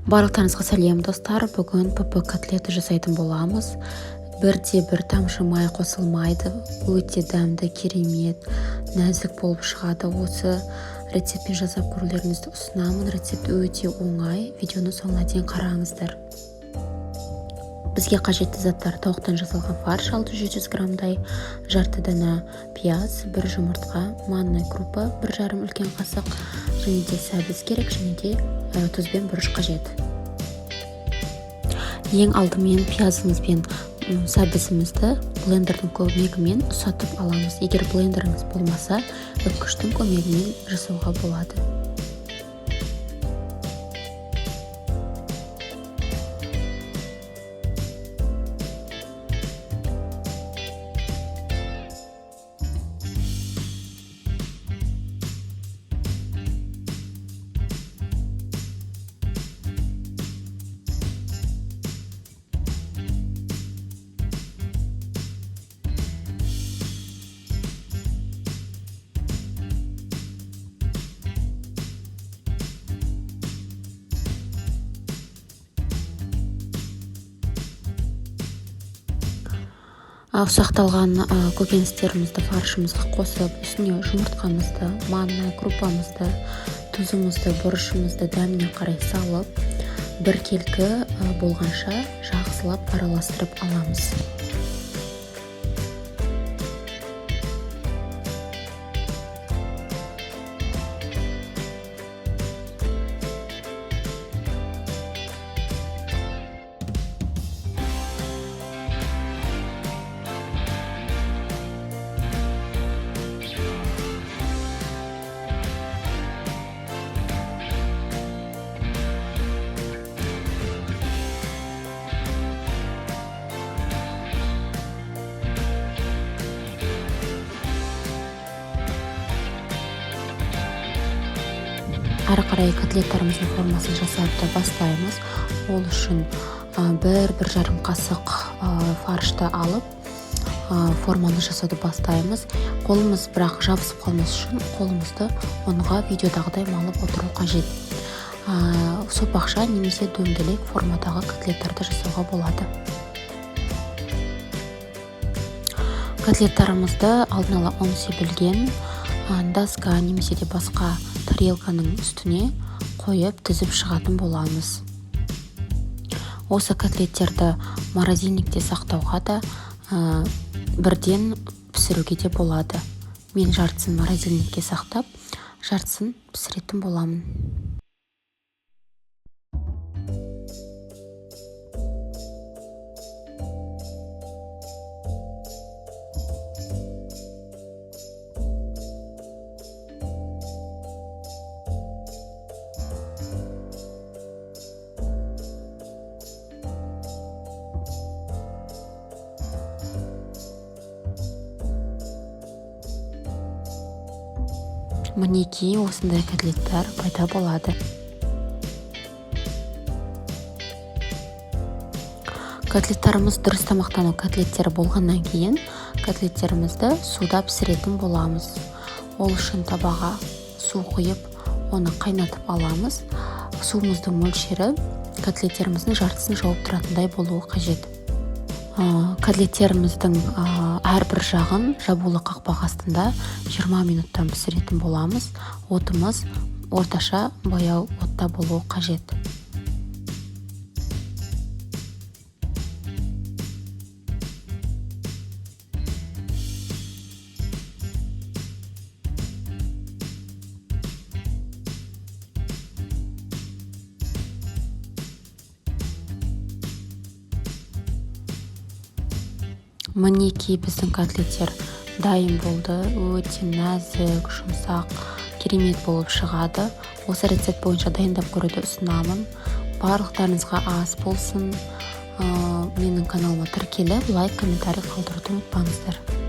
Барлықтарыңызға сәлем, достар! Бүгін ПП котлеті жасайтын боламыз. Бірде бір тамшы май қосылмайды, өте дәмді, керемет, нәзік болып шығады. Осы рецептпен жасап көрулеріңізді ұсынамын. Рецепт өте оңай, видеоны соңына дейін қараңыздар. Бізге қажетті заттар: тауықтан жасалған фарш 600 граммдай, жарты дана пияз, бір жұмыртқа, манная крупа 1,5 үлкен қасық және де сәбіз керек, және де тұз бен бұрыш қажет. Ең алдымен пиязымыз бен сәбізімізді блендердің көмегімен ұсатып аламыз. Егер блендеріңіз болмаса, үккіштің көмегімен жасауға болады. Ұсақталған көкөністерімізді фаршымызға қосып, үстіне жұмыртқамызды, манная крупамызды, тұзымызды, бұрышымызды дәміне қарай салып, біркелкі болғанша жақсылап араластырып аламыз. Ары қарай котлеттарымыздың формасын жасап та бастаймыз. Ол үшін 1-1,5 қасық фаршты алып, форманы жасауды бастаймыз. Қолымыз бірақ жабысып қалмас үшін қолымызды ұнға видеодағыдай малып отыру қажет. Сопақша немесе дөңгелек формадағы котлеттарды жасауға болады. Котлеттарымызды алдын ала ұн себілген доска немесе де басқа тарелканың үстіне қойып, тізіп шығатын боламыз. Осы котлеттерді морозильникте сақтауға да, бірден пісіруге де болады. Мен жартысын морозильникке сақтап, жартысын пісіретін боламын. Мінекей, осындай котлеттер пайда болады. Котлеттарымыз дұрыс тамақтану котлеттері болғаннан кейін, котлеттерімізді суда пісіретін боламыз. Ол үшін табаға су құйып, оны қайнатып аламыз. Суымыздың мөлшері котлеттеріміздің жартысын жауып тұратындай болуы қажет. Котлеттеріміздің әрбір жағын жабулы қақпақ астында 20 минуттан пісіретін боламыз. Отымыз орташа баяу отта болуы қажет. Мінекей, біздің котлеттер дайын болды. Өте нәзік, жұмсақ, керемет болып шығады. Осы рецепт бойынша дайындап көруді ұсынамын. Барлықтарыңызға ас болсын! Менің каналыма тіркеліп, лайк, комментарий қалдыруды ұмытпаңыздар.